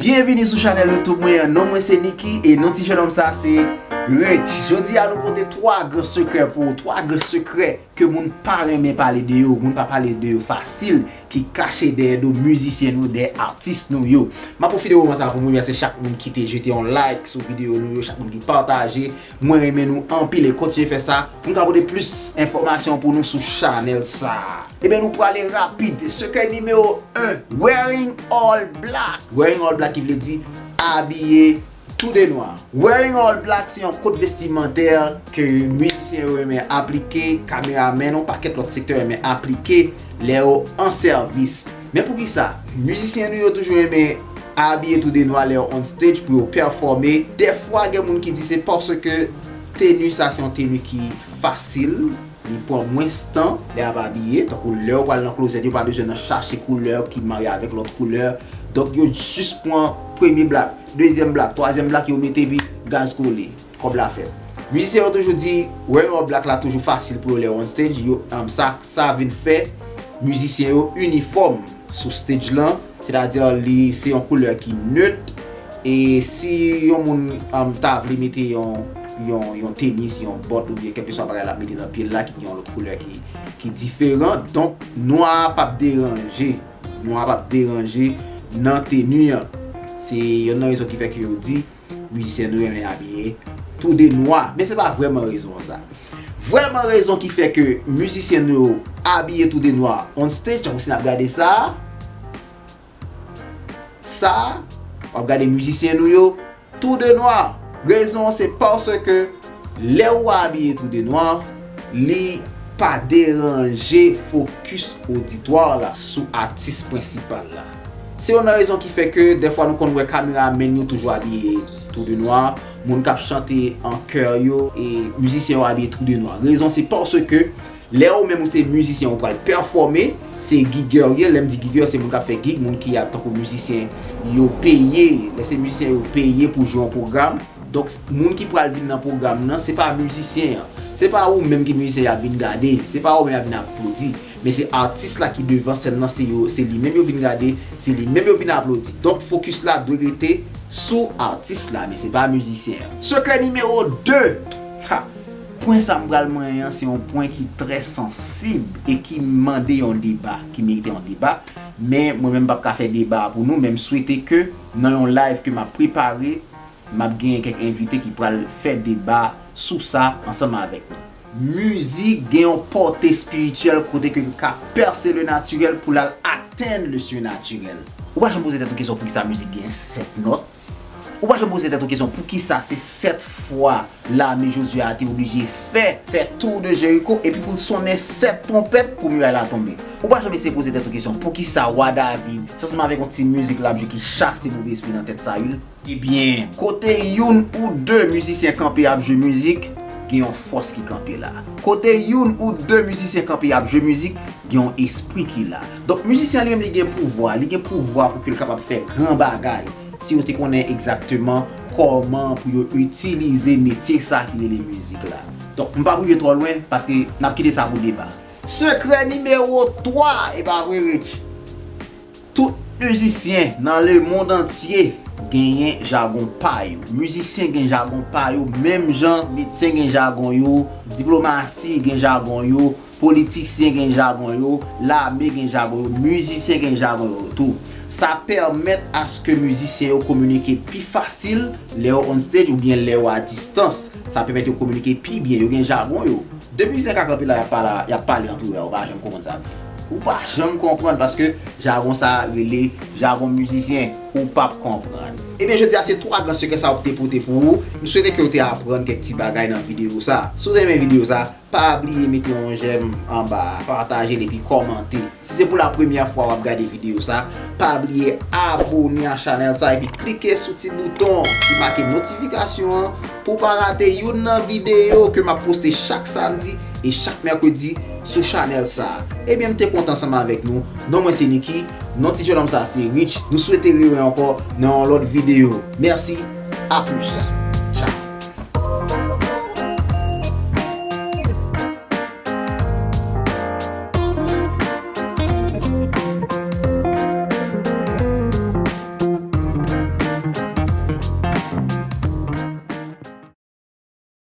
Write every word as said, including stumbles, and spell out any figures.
Byenvini sou chanèl YouTube mwen an. Non mwen se Nicky e non ti jennonm sa se Rich. Jodi a nou pote twa gran sekrè pou ou, twa gran sekrè ke moun pa renmen pale de yo, moun pa pale de yo fasil, ki kache dèyè do mizisyen nou, dèyè atis nou yo. M ap pwofite moman sa pou m remèsye chak moun ki te jete yon like sou videyo nou yo, chak moun ki pataje. Mwen renmen nou anpil e kontinye fè sa pou m ka pote plis enfòmasyon pou nou sou chanèl sa. Ebyen nou prale rapid. Sekrè nimewo en, Wearing All Black. Wearing All Black ki vle di abiye tou de nwa. Wearing All Black se yon kòd vestimantè ke mizisyen yo renmen aplike, kameramèn, yon pakèt lòt sektè renmen aplike lè yo an sèvis. Men poukisa? Mizisyen nou yo toujou renmen abiye tou de nwa lè yo on stage pou yo pèfòme. Dèfwa gen moun ki di se paske teni sa se yon teni ki fasil, li pran mwens tan lè y ap abiye, tankou lè yo pral nan klozèt, yo pa bezwen nan chache koulè ki marye avèk lòt koulè. Donk yo jis pran premye blak, dezyèm blak, twazyèm blak, yo mete epi gaz kole, kòb la fèt. Mizisyen yo toujou di Wearing All Black la toujou fasil pou yo lè yo on stage, yo, um, sa, sa vin fè mizisyen yo inifòm sou stage lan, sètadi li se yon koulè ki nèt, e si yon moun, um, ta vle mete yon, yon, yon tenis, yon bòt oubyen kèlkeswa bagay l ap mete nan pye l la ki gen yon lòt koulè ki, ki diferan, donk nwa a p ap deranje, nwa a p ap deranje nan teni an. Se yonn nan rezon ki fè ke yo di mizisyen nou renmen abiye tou de nwa. Men se pa vrèman rezon an sa. Vrèman rezon ki fè ke mizisyen nou yo abiye tou de nwa on stage, tankou si n ap gade sa, sa, w ap gade mizisyen nou yo tou de nwa. Rezon an se paske lè ou abiye tou de nwa, li pa deranje fokis oditwa la sou atis prensipal la. Se youn nan rezon ki fè ke dèfwa nou konn wè kameramèn yo toujou abiye tou de nwa, moun k ap chante an kè yo e mizisyen yo abiye tou de nwa. Rezon se paske lè ou menm ou se mizisyen ou pral pèfòme, se gigè ou ye. Lè m di gigè, se moun k ap fè gig, moun ki ap tankou mizisyen yo peye. Lè se mizisyen yo peye pou jwe yon pwogram, donk moun ki pral vin nan pwogram nan se pa mizisyen an. Se pa ou menm ki mizisyen y ap vin gade, se pa ou menm y ap vin aplodi. Men se atis la ki devan sèn nan, se yo, se li menm yo vin gade, se li menm yo vin aplodi. Donk fokis la dwe rete sou atis la, men se pa mizisyen an. Sekrè nimewo de. Ha! Pwen sa m pral manyen an se yon pwen ki trè sansib e ki mande yon deba, ki merite yon deba. Men mwen menm m p ap ka fè deba a pou nou, men m swete ke nan yon live ke m ap prepare, m ap genyen kèk envite ki pral fè deba sou sa ansanm avèk nou. Mizik gen yon pòte espirityèl kote ke l ka pèse le natirèl pou l al atenn le surnaturel. Ou pa janm poze tèt ou kesyon poukisa mizik gen sèt nòt? Ou pa janm poze tèt ou kesyon poukisa se sèt fwa lame Jozye a te oblije fè, fè tour de Jéricho epi pou l sonnen sèt twonpèt pou miray la tonbe? Ou pa janm eseye poze tèt ou kesyon poukisa wa David, se ansanm avèk yon ti mizik l ap jwe ki chase move espri nan tèt Sayil? Ebyen, kote youn ou de mizisyen kanpe ap jwe mizik, gen yon fòs ki kanpe la. Kote youn ou de mizisyen kanpe ap jwe mizik, gen yon espri ki la. Donk, mizisyen li menm li gen pouvwa, li gen pouvwa pou ke l kapab fè gran bagay. Si yo te konnen egzakteman kòman pou yo itilize metye sa ki rele mizik la. Donk, m p ap rive twò lwen, paske n ap kite sa pou deba. Sekrè nimewo twa, e pa vre, Rich? Tout mizisyen nan lemond antye genyen jagon pa yo. Mizisyen gen jagon pa yo, menm jan medsen gen jagon yo, diplomasi gen jagon yo, politisyen gen jagon yo, lame gen jagon yo, mizisyen gen jagon yo tou. Sa pèmèt aske mizisyen yo kominike pi fasil lè yo on stage oubyen lè yo a distans. Sa pèmèt yo kominike pi byen, yo gen jagon yo. De mizisyen ka kanpe la, y ap pale, y ap pale antre yo, ou pa janm konprann sa vle. Ou pa janm konprann paske jagon sa rele jagon mizisyen, ou p ap konprann. Ebyen, jodi a se twa gran sekrè sa yo te pote pou ou. M swete ke w te aprann kèk ti bagay nan videyo sa. Si w te renmen videyo sa, pa bliye mete yon jèm anba a, pataje l epi kòmante. Si se pou la premyè fwa w ap gade videyo sa, pa bliye abone a chanèl sa epi klike sou ti bouton ki make notifikasyon an pou w pa rate youn nan videyo ke m ap poste chak samdi e chak mèkredi sou chanèl sa. Ebyen, m te kontan ansanm avèk nou. Non mwen se Nicky, non ti jennonm sa se Rich. Nou swete riwè ankò nan yon lòt videyo. Mèsi, a plis.